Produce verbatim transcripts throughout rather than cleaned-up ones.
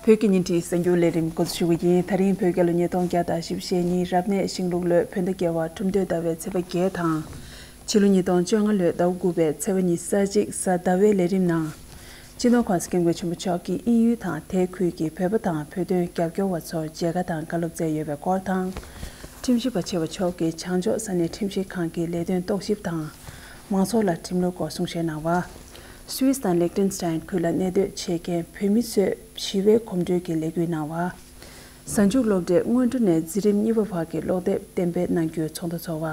བོད་ཀྱི་ཉིན་རེའི་གསར་འགྱུར་ལས་རིམ་འགོ་འཛུགས་ཞུ་གི་ཡིན། ད་རིང་བོད་རྒྱལ་ལོ་ཉིས་སྟོང་བརྒྱ་དང་བཞི་བཅུ་ཞེ་གཉིས་རབ་གནས་ཤིང་ལུག་ལོའི་བོད་ཟླ་བརྒྱད་པ་ཁྲུམས་སྟོད་ཟླ་བའི་ཚེས་པ་བརྒྱད་དང་། ཕྱི་ལོ་ཉིས་སྟོང་བཅོ་ལྔ་ལོའི་ཟླ་བ་དགུ་པའི་ཚེས་པ་ཉི་ཤུ་རྩ་གཅིག་གཟའ་ཟླ་བའི་ལས་རིམ་ནང་། སྤྱི་ནོར་༸གོང་ས་༸སྐྱབས་མགོན་ཆེན་པོ་མཆོག་གིས་དབྱིན་ཡུལ་དང་དེའི་ཁུལ་གྱི་བོད་པ་དང་བོད་དོན་རྒྱབ་སྐྱོར་བ་ཚོར་མཇལ་ཁ་དང་བཀའ་སློབ་སྩལ་ཡོད་པའི་སྐོར་དང་། ཁྲིམས་ཞིབ་པ་ཆེ་བ་མཆོག་གིས་བྱང་ཕྱོགས་ས་གནས་ཁྲིམས་ཞིབ་ཁང་གི་ལས་དོན་རྟོག་ཞིབ་དང་། མང་ཚོགས་ལ་ཁྲིམས་ལུགས་སྐོར་གསུང་བཤད་གནང་བ། སུད་སི་དང་ལིག་ཏེན་སི་ཏན་ཁུལ་ལ་གནས་སྡོད་བྱེད་མཁན་བོད་མི་ཚོས་ཞི་བའི་གོམ་བགྲོད་ཀྱི་ལས་འགུལ་གནང་བ། གཟའ་མཇུག་སློབ་གྲྭའི་སྔོན་འགྲོ་ནས་འཛིན་རིམ་གཉིས་པ་བར་གྱི་ཀློག་དེབ་གཏན་འབེབས་གནང་རྒྱུའི་ཚོགས་འདུ་ཚོགས་པ།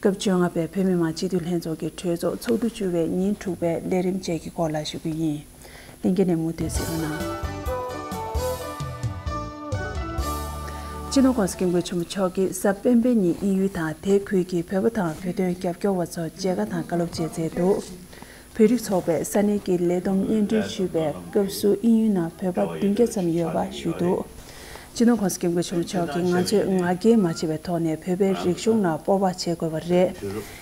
སྐབས་བཅོ་ལྔ་པའི་བོད་མི་མང་སྤྱི་འཐུས་ལྷན་ཚོགས་ཀྱི་གྲོས་ཚོགས་ཚོགས་དུས་བཅུ་པའི་ཉིན་དྲུག་པའི་ལས་རིམ་བཅས་ཀྱི་སྐོར་ལ་ཞུ་རྒྱུ་ཡིན། ལྷན་རྒྱས་ནས་མུ་མཐུད་གཟིགས་རོགས་གནང་། སྤྱི་ནོར་༸གོང་ས་༸སྐྱབས་མགོན་ཆེན་པོ་མཆོག་གིས་གཟའ་སྤེན་པའི་ཉིན་དབྱིན་ཡུལ་དང་དེའི་ཁུལ་གྱི་བོད་པ་དང་བོད་དོན་རྒྱབ་སྐྱོར་བ་ཚོར་མཇལ་ཁ་དང་བཀའ་སློབ་བཅས་སྩལ་འདུག་བོད་རིགས་ཚོགས་པས་ས་གནས་ཀྱི་ལས་བསྡོམས་སྙན་སྒྲོན་ཞུས་པའི་སྐབས་སུ་དབྱིན་ཡུལ་ནང་བོད་པ་བདུན་བརྒྱ་ཙམ་ཡོད་པ་ཞུས་འདུག་སྤྱི་ནོར་༸གོང་ས་༸སྐྱབས་མགོན་ཆེན་པོ་མཆོག་གིས་ང་ཚོས་ང་རྒྱལ་མ་བྱེད་པའི་ཐོག་ནས་བོད་པའི་རིག་གཞུང་ལ་སྤོབས་པ་བྱེད་དགོས་པ་རེད།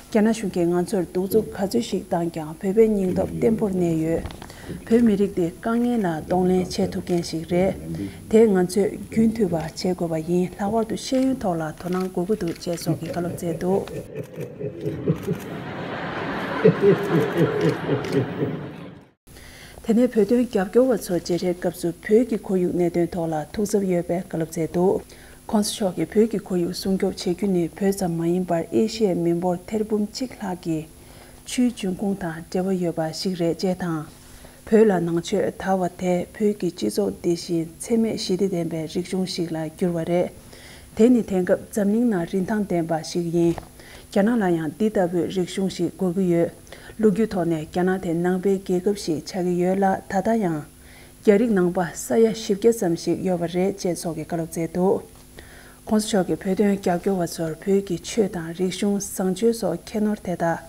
རྒྱ་ནག་གཞུང་གིས་ང་ཚོར་གདུག་རྩུབ་ག་ཚོད་ཞིག་བཏང་ཀྱང་བོད་པའི་སྙིང་སྟོབས་བརྟན་པོར་གནས་ཡོད། བོད་མི་རིགས་འདི་དཀའ་ངལ་ལ་གདོང་ལེན་བྱེད་ཐུབ་མཁན་ཞིག་རེད། དེ་ང་ཚོས་རྒྱུན་མཐུད་པ་བྱེད་དགོས་པ་ཡིན། ལྷག་པར་དུ་ཤེས་ཡོན་ཐོག་ལ་དོ་སྣང་དགོས་ཀྱི་འདུག་ཅེས་སོགས་ཀྱི་བཀའ་སློབ་སྩལ་འདུག་དེ་ནས་བོད་དོན་རྒྱབ་སྐྱོར་བ་ཚོ་མཇལ་འཕྲད་སྐབས་སུ་བོད་ཀྱི་ཁོར་ཡུག་གནད་དོན་ཐོག་ལ་ཐུགས་འཚབ་ཡོད་པའི་བཀའ་སློབ་སྩལ་འདུག ྋགོང་ས་མཆོག་གིས་བོད་ཀྱི་ཁོར་ཡུག་སྲུང་སྐྱོབ་བྱེད་རྒྱུ་ནི་བོད་ཙམ་མ་ཡིན་པར་ཨེ་ཤི་ཡའི་མི་འབོར་ཐེར་འབུམ་གཅིག་ལྷག་གི་ཆུའི་འབྱུང་ཁུངས་དང་འབྲེལ་བ་ཡོད་པ་ཞིག་རེད་ཅེས་དང་། བོད་ལ་ནང་ཆོས་དར་བ་དེ་བོད་ཀྱི་སྤྱི་ཚོགས་འདི་བཞིན་འཚེ་མེད་ཞི་བདེ་ལྡན་པའི་རིག་གཞུང་ཞིག་ལ་གྱུར་བ་རེད། དེ་ནི་དེང་སྐབས་འཛམ་གླིང་ནང་རིན་ཐང་ལྡན་པ་ཞིག་ཡིན། རྒྱ་ནག་ལ་ཡང་འདི་ལྟ་བུའི་རིག་གཞུང་ཞིག་དགོས་ཀྱི་ཡོད། ལོ་རྒྱུས་ཐོག་ནས་རྒྱ་ནག་དེ་ནང་པའི་རྒྱལ་ཁབ་ཞིག་ཆགས་ཀྱི་ཡོད་ལ། ད་ལྟ་ཡང་རྒྱ་རིགས་ནང་པ་ས་ཡ་བཞི་བརྒྱ་ཙམ་ཞིག་ཡོད་པ་རེད་ཅེས་སོགས་ཀྱི་བཀའ་སློབ་སྩལ་འདུག ྋགོང་ས་མཆོག་གིས་བོད་དོན་རྒྱབ་སྐྱོར་བ་ཚོར་བོད་ཀྱི་ཆོས་དང་རིག་གཞུང་བཟང་སྤྱོད་སོགས་ཁྱད་ནོར་དེ་དག་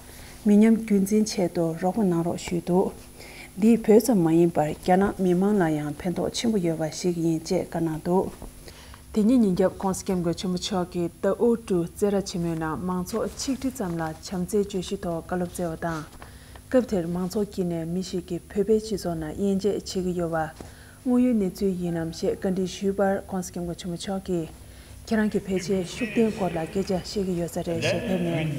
མི་ཉམས་རྒྱུན་འཛིན་ཆེད་དུ་རོགས་པ་གནང་རོགས་ཞུས་འདུག་འདིས་བོད་ཙམ་མ་ཡིན་པར་རྒྱ་ནག་མི་མང་ལ་ཡང་ཕན་ཐོགས་ཆེན་པོ་ཡོད་པ་ཞིག་ཡིན་ཅེས་བཀའ་གནང་འདུག་དེ་ཉིན་ཉིན་རྒྱབ་ྋགོང་ས་ྋསྐྱབས་མགོན་ཆེན་པོ་མཆོག་གིས་The Ode to Tsinghua ཆེན་མོའི་ནང་མང་ཚོགས་ཆིག་ཁྲི་ཙམ་ལ་བྱམས་བརྩེའི་བརྗོད་གཞི་ཐོག་བཀའ་སློབ་སྩལ་བ་དང་། སྐབས་དེར་མང་ཚོགས་དཀྱིལ་ནས་མི་ཞིག་གིས་བོད་པའི་སྤྱི་ཚོགས་ནང་དབྱེ་འབྱེད་བྱེད་ཀྱི་ཡོད་པ། དངོས་ཡོད་གནས་ཚུལ་ཡིན་ནམ་ཞེས་བཀའ་འདྲི་ཞུས་པར་ྋགོང་ས་ྋསྐྱབས་མགོན་ཆེན་པོ་མཆོག་གིས། ཁྱེད་རང་གིས་ཕལ་ཆེར་ཤུགས་ལྡན་སྐོར་ལ་སྐད་ཆ་བཤད་ཀྱི་ཡོད་ས་རེད་ཞེས་ཕེབས་ནས།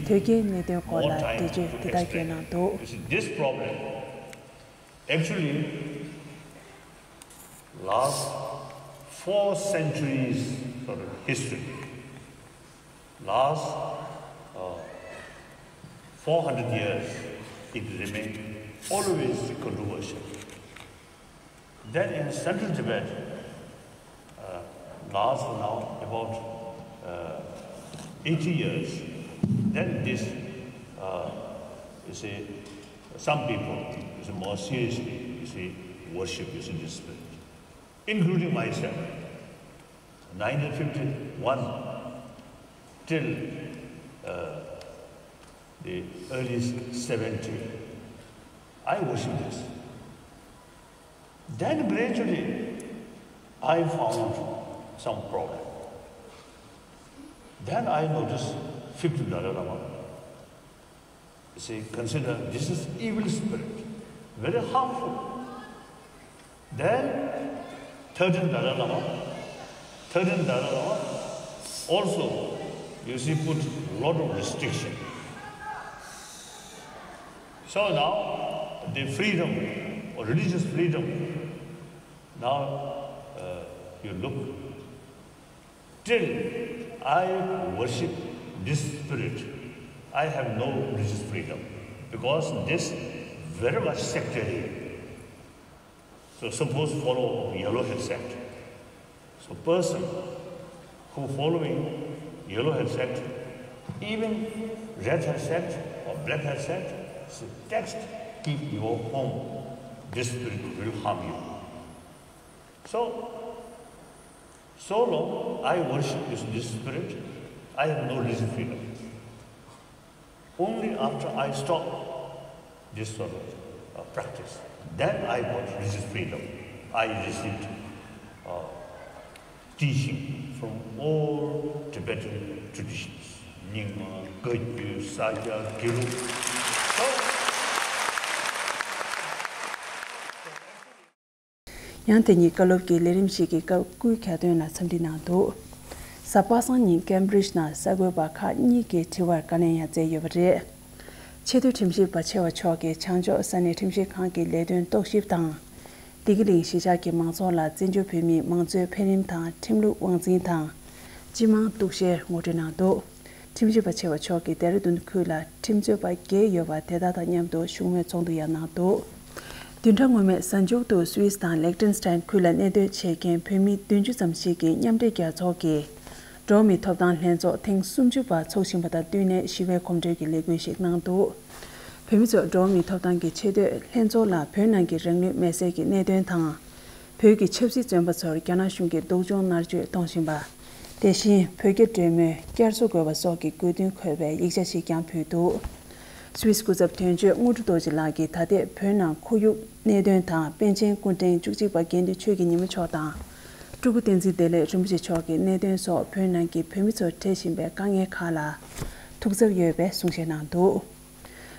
དོལ་རྒྱལ་གནད་དོན་སྐོར་ལ་འགྲེལ་བརྗོད་འདི་ལྟར་བསྐྱོན་གནང་འདུག You see, this problem, actually, last four centuries of history, last, uh, four hundred years, it remained always controversial. Then in Central Tibet, uh, last now about, uh, eighty years, then this, uh, you see, some people, you see, more seriously, you see, worship, you see, this spirit, including myself. Nineteen fifty-one till, uh, the early seventy, I worship this. Then gradually, I found some problem. Then I noticed fifth Dalai Lama. You see, consider this is evil spirit, very harmful. Then thirteenth Dalai Lama, thirteenth Dalai Lama also, you see, put lot of restriction. So now the freedom or religious freedom, now, uh, you look, till I worship this spirit, I have no religious freedom, because this very much sectarian. So suppose follow Yellow Hat sect. So person who following Yellow Hat sect, even Red Hat sect or Black Hat sect, so text, keep your home. This spirit will harm you. So, so long I worship this, this spirit, I have no religious freedom. Only after I stop this sort of, uh, practice, then I got religious freedom. I received, uh, teaching from all Tibetan traditions, Nyingma, Gakyo, Sakya, Gelug. So, ཡང་དེ་ཉིན་བཀའ་སློབ་ཀྱི་ལས་རིམ་ཞིག་གི་སྐབས་སྐུའི་གྱ་སྟོན་ལ་འཚམས་འདྲི་གནང་འདུག། གཟའ་པ་སངས་ཉིན་ཀེམ་བྷྲིཇ་ནང་གསར་འགོད་པ་ཁག་གཉིས་ཀྱིས་དྲི་བར་བཀའ་ལན་ཡང་བསྩལ་ཡོད་པ་རེད། ཆེས་མཐོའི་ཁྲིམས་ཞིབ་པ་ཆེ་བ་མཆོག་གིས་བྱང་ཕྱོགས་ས་གནས་ཁྲིམས་ཞིབ་ཁང་གི་ལས་དོན་རྟོག་ཞིབ་དང་། བདེ་སྐྱིད་གླིང་གཞིས་ཆགས་ཀྱི་མང་ཚོགས་ལ་བཙན་བྱོལ་བོད་མིའི་མང་གཙོའི་འཕེལ་རིམ་དང་ཁྲིམས་ལུགས་དབང་འཛིན་དང་། སྤྱི་དམངས་གཏུག་བཤེར་ངོ་སྤྲོད་གནང་འདུག། ཁྲིམས་ཞིབ་པ་ཆེ་བ་མཆོག་གིས་ལྡེ་ར་ལྡུན་ཁུལ་ལ་ཁྲིམས་རྩོད་པ་བརྒྱད་ཡོད་པ་དེ་དག་དང་མཉམ་དུ་བཞུགས་མོལ་ཚོགས་འདུ་ཡང་གནང་འདུག། བདུན་ཕྲག་སྔོན་མའི་གཟའ་མཇུག་ཏུ་སུད་སི་དང་ལེག་ཏེན་སི་ཏན་ཁུལ་ལ་གནས་སྡོད་བྱེད་མཁན་བོད་མི་བདུན་ཅུ་ཙམ་ཞིག་གིས་མཉམ་འབྲེལ་རྒྱལ་ཚོགས་ཀྱི་འགྲོ་བ་མིའི་ཐོབ་ཐང་ལྷན་ཚོགས་ཐེངས་སུམ་ཅུ་པ་འཚོགས་བཞིན་པ་དང་བསྟུན་ནས་ཞི་བའི་གོམ་བགྲོད་ཀྱི་ལས་འགུལ་ཞིག་གནང་འདུག། བོད་མི་ཚོས་འགྲོ་བ་མིའི་ཐོབ་ཐང་གི་ཆེས་མཐོའི་ལྷན་ཚོགས་ལ་བོད་ནང་གི་རང་ལུས་མེར་སྲེག་གི་གནད་དོན་དང་། བོད་ཀྱི་ཆབ་སྲིད་བཙོན་པ་ཚོར་རྒྱ་ནག་གཞུང་གིས་སྡུག་སྦྱོང་མནར་གཅོད་གཏོང་བཞིན་པ། དེ་བཞིན་བོད་རྒྱ་འབྲེལ་མོལ་བསྐྱར་གསོ་དགོས་པ་སོགས་ཀྱི་དགོས་འདུན་འཁོད་པའི་ཡིག་ཆ་ཞིག་ཀྱང་ཕུལ་འདུག། སུད་སི་སྐུ་ཚབ་དོན་གཅོད་དངོས་གྲུབ་རྡོ་རྗེ་ལགས་ཀྱིས་ད་ལྟའི་བོད་ནང་ཁོར་ཡུག་གནད་དོན་དང་པཎ་ཆེན་སྐུ་ཕྲེང་བཅུ་གཅིག་པ་དགེ་འདུན་ཆོས་ཀྱི་ཉི་མ་མཆོག་དང་། སྤྲུལ་སྐུ་བསྟན་འཛིན་བདེ་ལེགས་རིན་པོ་ཆེ་མཆོག་གི་གནད་དོན་སོགས་བོད་ནང་གི་བོད་མི་ཚོར་འཕྲད་བཞིན་པའི་དཀའ་ངལ་ཁག་ལ་ཐུགས་འཚབ་ཡོད་པའི་གསུང་བཤད་གནང་འདུག།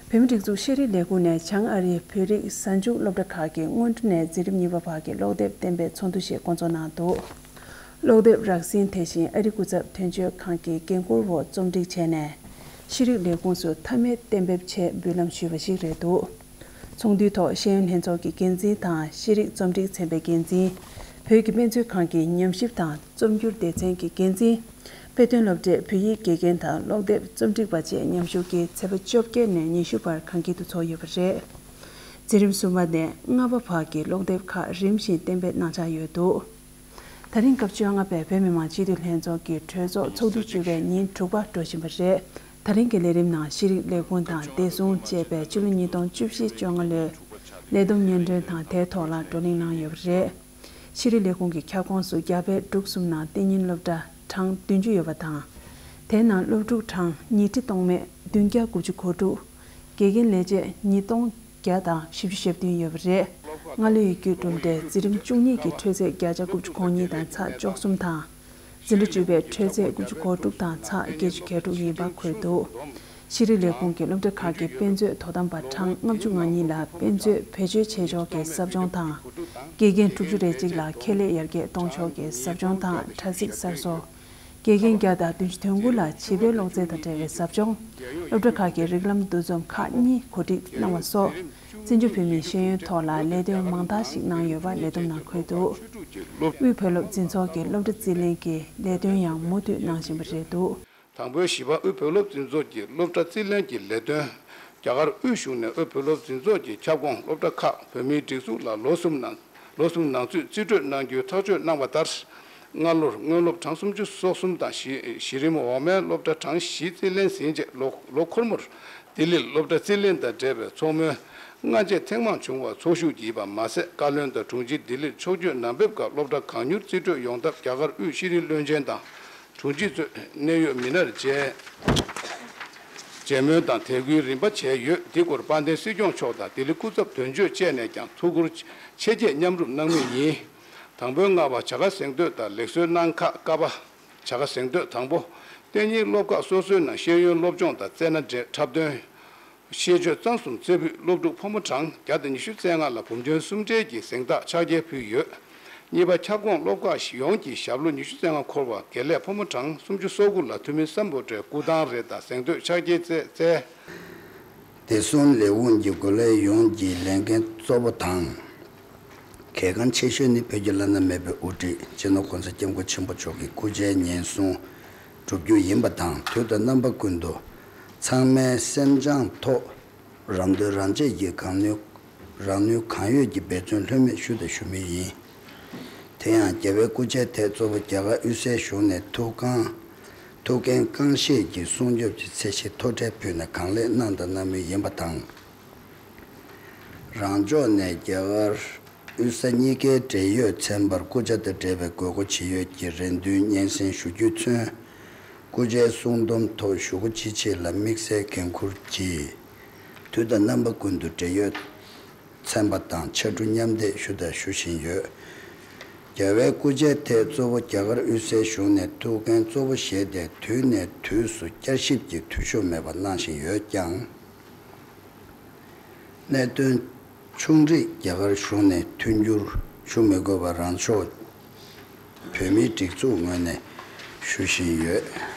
བོད་མིའི་སྒྲིག་འཛུགས་ཤེས་རིག་ལས་ཁུངས་ནས་བྱང་ཨ་རིའི་བོད་རིགས་གཟའ་མཇུག་སློབ་གྲྭ་ཁག་གི་སྔོན་འགྲོ་ནས་འཛིན་རིམ་གཉིས་པ་བར་གྱི་ཀློག་དེབ་གཏན་འབེབས་ཚོགས་འདུ་ཞིག་འགོ་འཛུགས་གནང་འདུག། ཀློག་དེབ་རགས་ཟིན་དེ་བཞིན་ཨ་རི་སྐུ་ཚབ་དོན་གཅོད་ཁང་གི་འགན་འཁུར་འོག་རྩོམ་སྒྲིག་བྱས་ནས་ཤེས་རིག་ལས་ཁུངས་སུ་མཐའ་མའི་གཏན་འབེབས་ཆེད་འབུལ་ལམ་ཞུས་པ་ཞིག་རེད་འདུག། ཚོགས་འདུའི་ཐོག་ཤེས་ཡོན་ལྷན་ཚོགས་ཀྱི་འགན་འཛིན་དང་ཤེས་རིག་རྩོམ་སྒྲིག་ཚན་པའི་འགན་འཛིན། བོད་ཀྱི་དཔེ་མཛོད་ཁང་གི་ཉམས་ཞིབ་དང་རྩོམ་སྒྱུར་སྡེ་ཚན་གྱི་འགན་འཛིན། དཔེ་སྟོན་སློབ་གྲྭའི་བོད་ཡིག་དགེ་རྒན་དང་ཀློག་དེབ་རྩོམ་སྒྲིག་པ་བཅས་མཉམ་ཞུགས་ཀྱིས་ཚེས་པ་བཅོ་བརྒྱད་ནས་ཉི་ཤུ་བར་ཁང་དཀྱིལ་དུ་འཚོགས་ཡོད་པ་རེད། འཛིན་རིམ་གསུམ་པ་ནས་ལྔ་པ་བར་གྱི་ཀློག་དེབ་ཁག་རིམ་བཞིན་གཏན་འབེབས་གནང་འཆར་ཡོད་འདུག། ད་རིང་སྐབས་བཅོ་ལྔ་པའི་བོད་མི་མང་སྤྱི་འཐུས་ལྷན་ཚོགས་ཀྱི་གྲོས་ཚོགས་ཚོགས་དུས་བཅུ་པའི་ཉིན་དྲུག་པ་འགྲོ་བཞིན་པ་རེད། ད་རིང་གི་ལས་རིམ་ནང་ཤེས་རིག་ལས་ཁུངས་དང་བདེ་སྲུང་བཅས་པས་ཕྱི་ལོ་ཉིས་སྟོང་བཅུ་བཞི་བཅོ་ལྔ་ལོའི་ལས་བསྡོམས་སྙན་སྒྲོན་དང་དེའི་ཐོག་ལ་བགྲོ་གླེང་གནང་ཡོད་པ་རེད། ཤེས་རིག་ལས་ཁུངས་ཀྱི་ཁྱབ་ཁོངས་སུ་རྒྱ་བལ་འབྲུག་གསུམ་ནང་གཏན་ཉིན་སློབ་གྲྭ་གྲངས་བདུན་ཅུ་ཡོད་པ་དང་། དེའི་ནང་སློབ་ཕྲུག་གྲངས་ཉིས་ཁྲི་སྟོང་མེད་བདུན་བརྒྱ་དགུ་བཅུ་གོ་དྲུག། དགེ་རྒན་ལས་བྱེད་ཉིས་སྟོང་བརྒྱ་དང་བཞི་བཅུ་ཞེ་བདུན་ཡོད་པ་རེད། སྔ་ལོའི་ཡིག་སྒྱུར་གྲུབ་འབྲས་འཛིན་རིམ་བཅུ་གཉིས་ཀྱི་འཕྲོས་ཚད་བརྒྱ་ཆ་དགུ་བཅུ་གོ་གཉིས་དང་ཚེག་བཅུ་གསུམ་དང་། འཛིན་གྲྭ་བཅུ་པའི་འཕྲོས་ཚད་དགུ་བཅུ་གོ་དྲུག་དང་ཚེག་བརྒྱད་ཅུ་གྱ་དྲུག་ཡིན་པ་འཁོད་འདུག། ཤེས་རིག་ལས་ཁུངས་ཀྱི་སློབ་གྲྭ་ཁག་གི་དཔེ་མཛོད་དོ་དམ་པ་གྲངས་ལྔ་བཅུ་ང་གཉིས་ལ་དཔེ་མཛོད་བེད་སྤྱོད་བྱེད་ཕྱོགས་ཀྱི་ཟབ་སྦྱོང་དང་། དགེ་རྒན་དྲུག་ཅུ་རེ་གཅིག་ལ་ཁེ་ལས་ཡར་རྒྱས་གཏོང་ཕྱོགས་ཀྱི་ཟབ་སྦྱོང་དང་དྲ་ཚིགས་གསར་བཟོ། དགེ་རྒན་བརྒྱ་དང་བདུན་ཅུ་དོན་དགུ་ལ་བྱིས་པའི་ཀློག་རྩལ་དང་འབྲེལ་བའི་ཟབ་སྦྱོང་། སློབ་གྲྭ་ཁག་གི་རིགས་ལམ་འདུ་འཛོམས་ཁག་གཉིས་གོ་སྒྲིག་གནང་བ་སོགས། བཙན་བྱོལ་བོད་མིའི་ཤེས་ཡོན་ཐོག་ལ་ལས་དོན་མང་དག་ཞིག་གནང་ཡོད་པ་ལས་བསྡོམས་ནང་འཁོད་འདུག། དབུས་བོད་སློབ་འཛིན་ཚོགས་ཀྱི་སློབ་གྲྭ་རྩིས་ལེན་གྱི་ལས་དོན་ཡང་མུ་མཐུད་གནང་བཞིན་པ་རེད་འདུག། དང་པོའི་བཞི་པ་དབུས་བོད་སློབ་འཛིན་ཚོགས་ཀྱི་སློབ་གྲྭ་རྩིས་ལེན་གྱི་ལས་དོན། རྒྱ་གར་དབུས་གཞུང་ནས་དབུས་བོད་སློབ་འཛིན་ཚོགས་ཀྱི་ཁྱབ་ཁོངས་སློབ་གྲྭ་ཁག་བོད་མིའི་སྒྲིག་འཛུགས་ལ་ལོ་གསུམ་ནང་ལོ་གསུམ་ནང་ཚུད་རྩིས་སྤྲོད་གནང་རྒྱུའི་ཐག་གཅོད་གནང་བ་ལྟར། སྔ་ལོར་སྔོན་སློབ་གྲངས་སུམ་ཅུ་སོ་གསུམ་དང་གཞི་གཞི་རིམ་འོག་མའི་སློབ་གྲྭ་གྲངས་བཞི་རྩིས་ལེན་ཟིན་རྗེས་ལོ་ལོ་འཁོར་མོར་ལྡི་ལིར་སློབ་གྲྭ་རྩིས་ལེན་དང་འབྲེལ་བའི་ཚོགས་མོལ་སྔ་རྗེས་ཐེངས་མང་བྱུང་བར་ཚོགས་ཞུགས་བགྱིས་པ་མ་ཟད། བཀའ་བློན་དང་དྲུང་ཆེ་ལྡི་ལིར་ཕྱོགས་བསྐྱོད་གནང་འབེབས་སྐབས་སློབ་གྲྭ་གང་མྱུར་རྩིས་སྤྲོད་ཡོང་ཐབས་རྒྱ་གར་དབུས་ཤེས་རིག་བློན་ཆེན་དང་དྲུང་ཆེ་གཙོས་གནད་ཡོད་མི་སྣར་མཇལ་མཇལ་མོལ་དང་དད་གུས་རིམ་པ་བྱས་ཡོད། འདི་སྐོར་དཔལ་ལྡན་སྲིད་སྐྱོང་མཆོག་དང་ལྡི་ལི་སྐུ་ཚབ་དོན་གཅོད་བཅས་ནས་ཀྱང་ཐུགས་ཁུར་ཆེ་བསྐྱེད་མཉམ་རུབ་གནང་མུས་ཡིན། དང་པོའི་ལྔ་པ་བྱ་དགའ་གཟེངས་བསྟོད་དང་ལེགས་གསོལ་གནང་ཁག་ཀ་པ། བྱ་དགའ་གཟེངས་བསྟོད་དང་པོ། གཏན་ཉིན་སློབ་ཁག་སོ་སོའི་ནང་ཤེས་ཡོན་སློབ་སྦྱོང་དང་རྩལ་སྣ་འབྲེལ་འཁྲབ་སྟོན། ཤེས་སྤྱོད་གཙང་གསུམ་རྩེ་ཕུད་སློབ་ཕྲུག་ཕོ་མོ་གྲངས་བརྒྱ་དང་ཉི་ཤུ་རྩ་ལྔ་ལ་བུམ་ཆེན་སུམ་སྦྲེལ་གྱི་གཟེངས་རྟགས་ཕྱག་འཁྱེར་ཕུལ་ཡོད། གཉིས་པ། ཁྱབ་ཁོངས་སློབ་ཁག་ཡོངས་ཀྱི་ཞབས་ལོ་ཉི་ཤུ་རྩ་ལྔ་འཁོར་བ་དགེ་ལས་ཕོ་མོ་གྲངས་སུམ་ཅུ་སོ་དགུ་ལ་ཐུ་མི་སམ་བྷོ་ཊའི་སྐུ་ཐང་རེ་དང་གཟེངས་བསྟོད་ཕྱག་འཁྱེར་བསྩལ། བདེ་སྲུང་ལས་ཁུངས་ཀྱི་འགོ་ལས་ཡོངས་ཀྱི་ལས་འགན་གཙོ་བོ་དང་། གལ་འགངས་ཆེ་ཤོས་ནི་བོད་ཀྱི་བླ་ན་མེད་པའི་དབུ་ཁྲིད་སྤྱི་ནོར་༸གོང་ས་༸སྐྱབས་མགོན་ཆེན་པོ་མཆོག་གི་སྐུ་ཕྱྭའི་ཉེན་སྲུང་བསྒྲུབ་རྒྱུ་ཡིན་པ་དང་། དུས་དང་རྣམ་པ་ཀུན་ཏུ་ཚང་མའི་སེམས་བྱང་ཐོག་རང་དོན་རང་གཅེས་ཀྱིས་གང་ནུས་རང་ནུས་གང་ཡོད་ཀྱིས་འབད་བརྩོན་ལྷོད་མེད་ཞུ་དང་ཞུ་མུས་ཡིན། དེ་ཡང་རྒྱལ་བའི་སྐུ་ཕྱྭའི་ཐད་གཙོ་བོ་རྒྱ་གར་དབུས་སའི་གཞུང་ནས་ཐུགས་གང་ཐུགས་འགན་རྐང་བཞེས་ཀྱིས་སྲུང་སྐྱོབ་ཀྱི་ཚད་གཞི་མཐོ་གྲས་ཕུལ་ནས་གང་ལེགས་གནང་དང་གནང་མུས་ཡིན་པ་དང་། རང་ཕྱོགས་ནས་རྒྱ་གར་དབུས་ས་གཉིས་ཀའི་འབྲེལ་ཡོད་ཚན་པར་སྐུ་ཕྱྭ་དང་འབྲེལ་བའི་དགོས་མཁོ་ཇི་ཡོད་ཀྱི་རེ་འདུན་སྙན་སེང་ཞུ་རྒྱུས་མཚོན། སྐུ་ཕྱྭའི་གསུང་འདོམས་ཐོག་ཞུ་སྒོ་ཅི་ཆེ་ལ་དམིགས་བསལ་འགན་འཁུར་གྱིས། དུས་དང་རྣམ་པ་ཀུན་ཏུ་འབྲེལ་ཡོད་ཚན་པ་དང་ཕྱར་གྲུ་མཉམ་འདེགས་ཞུ་དང་ཞུ་བཞིན་ཡོད། རྒྱལ་བའི་སྐུ་ཕྱྭའི་ཐད་གཙོ་བོ་རྒྱ་གར་དབུས་སའི་གཞུང་ནས་ཐུགས་འགན་གཙོ་བོ་བཞེས་ཏེ་དུས་ནས་དུས་སུ་བསྐྱར་ཞིབ་ཀྱིས་འཐུས་ཤོར་མེད་པར་གནང་བཞིན་ཡོད་ཀྱང་། གནད་དོན་ཆུང་འདྲིས་རྒྱ་གར་གཞུང་ནས་མཐུན་འགྱུར་ ཞུ་མི་དགོས་པར་རང་ཕྱོགས་བོད་མིའི་སྒྲིག་འཛུགས་ངོས་ནས་ཞུ་བཞིན་ཡོད།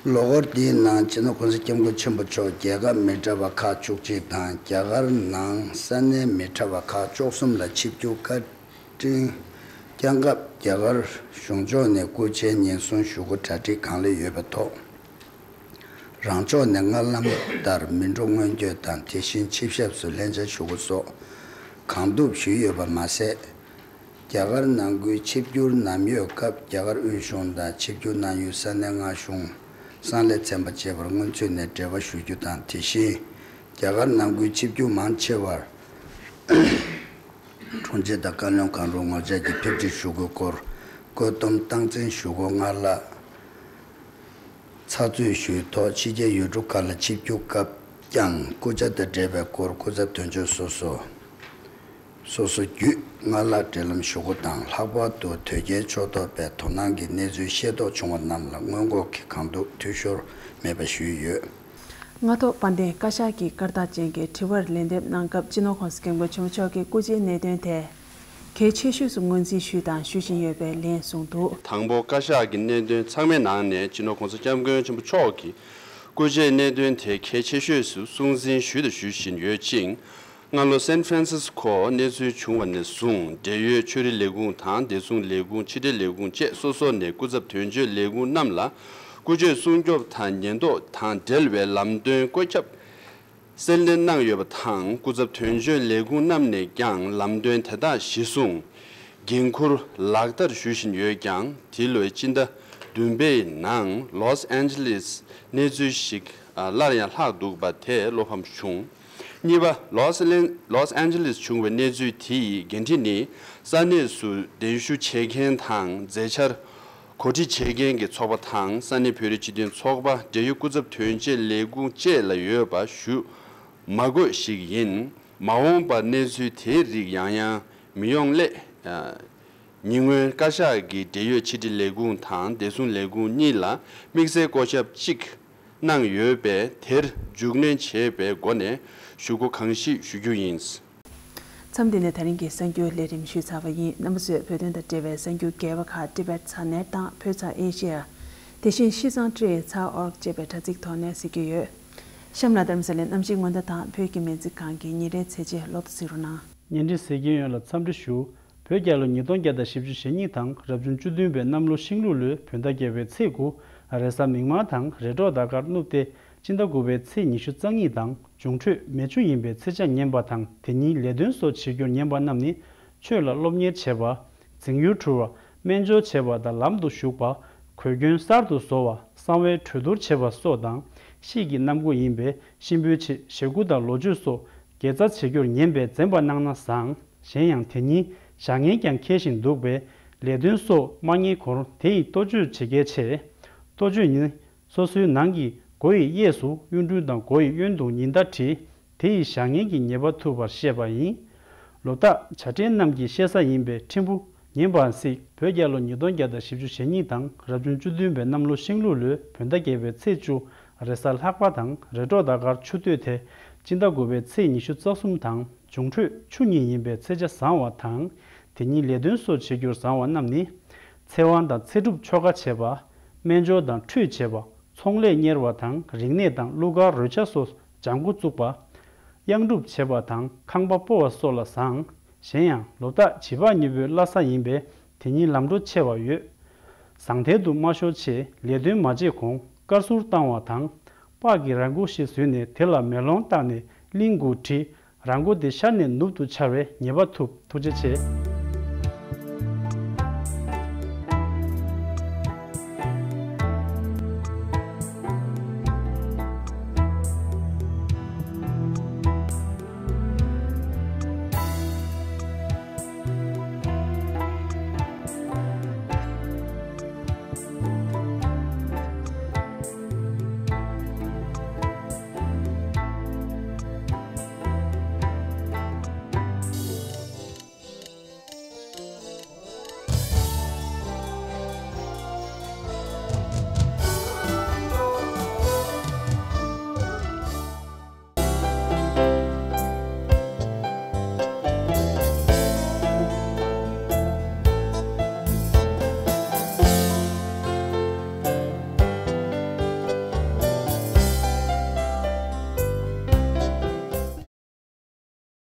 ལོ་འཁོར་འདིའི་ནང་སྤྱི་ནོར་༸གོང་ས་༸སྐྱབས་མགོན་ཆེན་པོ་མཆོག་རྒྱལ་ཁབ་མི་འདྲ་བ་ཁག་བཅུ་གཅིག་དང་རྒྱ་གར་ནང་ས་གནས་མི་འདྲ་བ་ཁག་བཅུ་གསུམ་ལ་ཆིབས་བསྒྱུར་བཀའ་དྲིན་བསྐྱངས་སྐབས། རྒྱ་གར་གཞུང་ཕྱོགས་ནས་སྐུ་མཇལ་ཉེན་སྲུང་ཞུ་སྒོ་གྲ་སྒྲིག་གང་ལེགས་ཡོད་པའི་ཐོག་རང་ཕྱོགས་ནས་སྔར་ལམ་ལྟར་མི་འགྲོ་སྔོན་སྐྱོད་དང་། དེ་བཞིན་ཆིབས་ཞབས་སུ་ལྷན་བཅར་ཞུ་སྒོ་སོགས་གང་ཐུབ་ཞུས་ཡོད་པ་མ་ཟད། རྒྱ་གར་ནང་ཁུལ་ཆིབས་བསྒྱུར་ནམ་ཡོད་སྐབས། རྒྱ་གར་དབུས་གཞུང་དང་ཆིབས་བསྒྱུར་གནང་ཡུལ་ས་གནས་མངའ་གཞུང་། གསང་སླད་ཚན་པ་བཅས་པར་སྔོན་ཚུད་ནས་འབྲེལ་བ་ཞུ་རྒྱུ་དང་། དེ་བཞིན་རྒྱ་གར་ནང་ཁུལ་ཆིབས་བསྒྱུར་མང་ཆེ་བར་དྲུང་ཆེ་དང་བཀའ་བློན་གང་རུང་ངོ་བཅར་གྱིས་ཕེབས་འབྲེལ་ཞུ་སྒོའི་སྐོར་བཀོད་འདོམས་སྟངས་འཛིན་ཞུ་སྒོ་སྔར་ལ་ཚགས་ཚུད་ཞུས་ཐོག་ཕྱི་རྒྱལ་ཡུལ་གྲུ་ཁག་ལ་ཆིབས་བསྒྱུར་སྐབས་ཀྱང་སྐུ་ཆ་དང་འབྲེལ་བའི་སྐོར་སྐུ་ཚབ་དོན་གཅོད་སོ་སོ། སོ་སོ་བརྒྱུད་སྔར་ལྷག་འབྲེལ་ལམ་ཞུ་སྒོ་དང་། ལྷག་པར་དུ་དོལ་རྒྱལ་ཕྱོགས་གཏོགས་པའི་དོ་སྣང་གི་གནས་ཚུལ་ཤེས་རྟོགས་བྱུང་བ་རྣམས་ལ་སྔོན་འགོག་གིས་གང་ཐུབ་འཐུས་ཤོར་མེད་པ་ཞུས་ཡོད། སྔ་ཐོག་དཔལ་ལྡན་བཀའ་ཤག་གི་བཀའ་རྟགས་ཅན་གྱི་དྲི་བར་ལན་འདེབས་གནང་སྐབས། སྤྱི་ནོར་༸གོང་ས་༸སྐྱབས་མགོན་ཆེན་པོ་མཆོག་གིས་སྐུ་ཕྱྭའི་གནད་དོན་དེ་གལ་ཆེ་ཤོས་སུ་ངོས་འཛིན་ཞུས་དང་ཞུ་བཞིན་ཡོད་པའི་ལན་གསུངས་འདུག། དང་པོ། བཀའ་ཤག་གི་གནད་དོན་ཚང་མའི་ནང་ནས་སྤྱི་ནོར་༸གོང་ས་༸སྐྱབས་མགོན་ཆེན་པོ་མཆོག་གིས་སྐུ་ཕྱྭའི་གནད་དོན་དེ་གལ་ཆེ་ཤོས་སུ་སྲུང་འཛིན་ཞུས་དང་ཞུ་བཞིན་ཡོད་ཅིང་། སྔ་ལོ་སན་ཧྥ་རན་སིས་ཀོ་གནས་ཚུལ་བྱུང་བ་ནས་བཟུང་། འབྲེལ་ཡོད་ཆོས་རིག་ལས་ཁུངས་དང་བདེ་སྲུང་ལས་ཁུངས། ཕྱི་དྲིལ་ལས་ཁུངས་བཅས་སོ་སོ་ནས་སྐུ་ཚབ་དོན་གཅོད་ལས་ཁུངས་རྣམས་ལ་སྐུ་ཆོས་སྲུང་སྐྱོབ་དང་ཉེན་རྟོག་དང་འབྲེལ་བའི་ལམ་སྟོན་བཀོད་ཁྱབ་གསལ་སྟོན་གནང་ཡོད་པ་དང་། སྐུ་ཚབ་དོན་གཅོད་ལས་ཁུངས་རྣམས་ནས་ཀྱང་ལམ་སྟོན་དེ་དག་གཞིར་བཟུང་འགན་འཁུར་ལག་བསྟར་ཞུ་བཞིན་ཡོད་ཀྱང་། འདི་ལོའི་སྤྱི་ཟླ་བདུན་པའི་ནང་ལོས་ཨན་ཇི་ལིས་གནས་ཚུལ་ཞིག་སླར་ཡང་ལྷག་འདུག་པ་དེ་བློ་ཕམ་བྱུང་། གཉིས་པ། ལོས་ལན་ལོས་ཨན་ཇི་ལིས་བྱུང་བའི་གནས་ཚུལ་དེའི་འགན་འཁྲི་ནི། ས་གནས་སུ་གདན་ཞུ་བྱེད་མཁན་དང་། མཛད་འཆར་གོ་སྒྲིག་བྱེད་མཁན་གྱི་ཚོགས་པ་དང་། ས་གནས་བོད་རིགས་སྤྱི་མཐུན་ཚོགས་པ། འབྲེལ་ཡོད་སྐུ་ཚབ་དོན་གཅོད་ལས་ཁུངས་བཅས་ལ་ཡོད་པ་ཞུ་མ་དགོས་ཤིག་ཡིན། མ་འོངས་པར་གནས་ཚུལ་དེའི་རིགས་ཡང་ཡང་མི་ཡོང་སླད། ཉེ་སྔོན་བཀའ་ཤག་གིས་འབྲེལ་ཡོད་ཕྱི་དྲིལ་ལས་ཁུངས་དང་བདེ་སྲུང་ལས་ཁུངས་གཉིས་ལ་དམིགས་བསལ་བསྐོ་བཞག་གཅིག་གནང་ཡོད་པས། དེར་མཇུག་གནོན་བྱས་པའི་སྒོ་ནས་ཞུ་སྒོ་གང་ཞིག་ཞུ་རྒྱུ་ཡིན། མཚམས་འདི་ནས་ད་རིང་གི་གསར་འགྱུར་ལས་རིམ་ཞུས་ཚར་བ་ཡིན། རྣམ་པ་ཚོས་བོད་དོན་དང་འབྲེལ་བའི་གསར་འགྱུར་རྒྱས་པ་ཁག་ཊི་བེཊ་ཚ་ནེཊ་དང་བོད་ཚ་ཨེ་ཤེ་ཡ། དེ་བཞིན་ཤིས་ཙང་ཊི་ཨེ་ཚ་ཨོར་གི་ཅེས་པའི་དྲ་ཚིགས་ཐོག་ནས་གཟིགས་རྒྱུ་ཡོད། གཤམ་ལ་རྡ་རམ་ས་ལའི་གནམ་གཤིས་སྔོན་བརྡ་དང་བོད་ཀྱི་སྨན་རྩིས་ཁང་གི་ཉིན་རེའི་ཚེས་ཆ་ལོག་ཏུ་གཟིགས་རོགས་གནང་། བརྙན་འཕྲིན་གཟིགས་མཁན་ཡོངས་ལ་འཚམས་འདྲི་ཞུ། བོད་རྒྱལ་ལོ་ཉིས་སྟོང་བརྒྱ་དང་བཞི་བཅུ་ཞེ་གཉིས་དང་རབ་བྱུང་བཅུ་བདུན་པའི་གནམ་ལོ་ཤིང་ལུག་ལོའི་བོད་ཟླ་བརྒྱད་པའི་ཚེས་དགུ། རེས་གཟའ་མིག་དམར་དང་རེས་གྲོགས་ཟླ་སྐར་བསྣུབས་ཏེ། སྤྱི་ཟླ་དགུ་པའི་ཚེས་ཉི་ཤུ་རྩ་གཉིས་དང་འབྱུང་འཕྲོད་མེ་ཆུ་ཡིན་པའི་ཚེས་ཆ་ཉན་པ་དང་། དེ་ཉིན་ལས་དོན་སོགས་བྱེད་རྒྱུར་ཉན་པ་རྣམས་ནི། ཆོས་ལ་སློབ་གཉེར་བྱེད་པ། འཛིང་ཡུལ་འཁྲུལ་བ། སྨན་སྦྱོར་བྱེད་པ་དང་ལམ་དུ་ཞུགས་པ། གོས་གྱོན་གསར་དུ་བཟོ་བ། གསང་བའི་གྲོས་བསྡུར་བྱེད་པ་སོགས་དང་། དཔྱིད་ཀྱི་གནམ་སྒོ་ཡིན་པས་གཤིན་པོའི་ཆེད་ཞེ་དགུ་དང་ལོ་མཆོད་སོགས་དགེ་རྩ་བྱེད་རྒྱུར་ཉན་པས་འཛེམ་པ་གནང་ན་བཟང་། གཞན་ཡང་དེ་ཉིན་བཞག་ངན་ཀྱང་འཁེལ་ཞིང་འདུག་པས། ལས་དོན་སོགས་མ་གཉེར་གོང་དེ་ཡི་གཏོ་བཅོས་བྱེད་གལ་ཆེ། གཏོ་བཅོས་ནི། སོ་སོའི་ནང་གི་སྒོ་ཡི་གཡས་སུ་གཡུང་དྲུང་དང་སྒོ་ཡི་གཡོན་དུ་ཉི་ཟླ་བྲིས། དེ་ཡིས་བཞག་ངན་གྱི་ཉེས་པ་ཐུབ་པར་བཤད་པ་ཡིན། ལོ་རྟགས་བྱ་སྤྲེལ་རྣམས་ཀྱི་བཤད་ས་ཡིན་པས་ཕྲན་བུ་ཉན་པའང་སྲིད། བོད་རྒྱལ་ལོ་ཉིས་སྟོང་བརྒྱ་དང་བཞི་བཅུ་ཞེ་གཉིས་དང་རབ་བྱུང་བཅུ་བདུན་པའི་གནམ་ལོ་ཤིང་ལུག་ལོའི་བོད་ཟླ་བརྒྱད་པའི་ཚེས་བཅུ། རེས་གཟའ་ལྷག་པ་དང་རེས་གྲོགས་ཟླ་སྐར་ཆུ་སྟོད་དེ། སྤྱི་ཟླ་དགུ་པའི་ཚེས་ཉི་ཤུ་རྩ་གསུམ་དང་འབྱུང་འཕྲོད་ཆུ་གཉིས་ཡིན་པས་ཚེས་ཆ་བཟང་བ་དང་། དེ་ཉིན་ལས་དོན་སོགས་བྱེད་རྒྱུར་བཟང་བ་རྣམས་ནི། ཚེ་དབང་དང་ཚེ་སྒྲུབ་ཆོ་ག་བྱེད་པ། སྨན་སྦྱོར་དང་ཁྲུས་བྱེད་པ། ཚོང་ལས་གཉེར་བ་དང་རིག་གནས་དང་གླུ་གར་རོལ་ཆ་སོགས་སྦྱང་འགོ་བཙུགས་པ། གཡང་སྒྲུབ་བྱེད་པ་དང་ཁང་པ་སྤོ་བ་སོགས་ལ་བཟང་། གཞན་ཡང་ལོ་རྟགས་བྱི་ལྤགས་གཉིས་པོའི་བླ་གཟའ་ཡིན་པས་དེ་ཉིན་ལམ་འགྲོ་ཆེ་བ་ཡོད། ཟང་ཐལ་དུ་མ་ཤོར་ཆེད་ལས་དོན་མ་བྱེད་གོང་དཀར་གསུར་བཏང་བ་དང་། སྤགས་ཀྱི་ར་མགོ་ཞིག་བཟོས་ནས་དེ་ལ་མེ་ལོང་བཏགས་ནས་གླིང་དགུ་བྲིས། ར་མགོ་དེ་ཤར་ནས་ནུབ་ཏུ་འཕྱར་བའི་ཉེས་པ་ཐུབ། ཐུགས་རྗེ་ཆེ།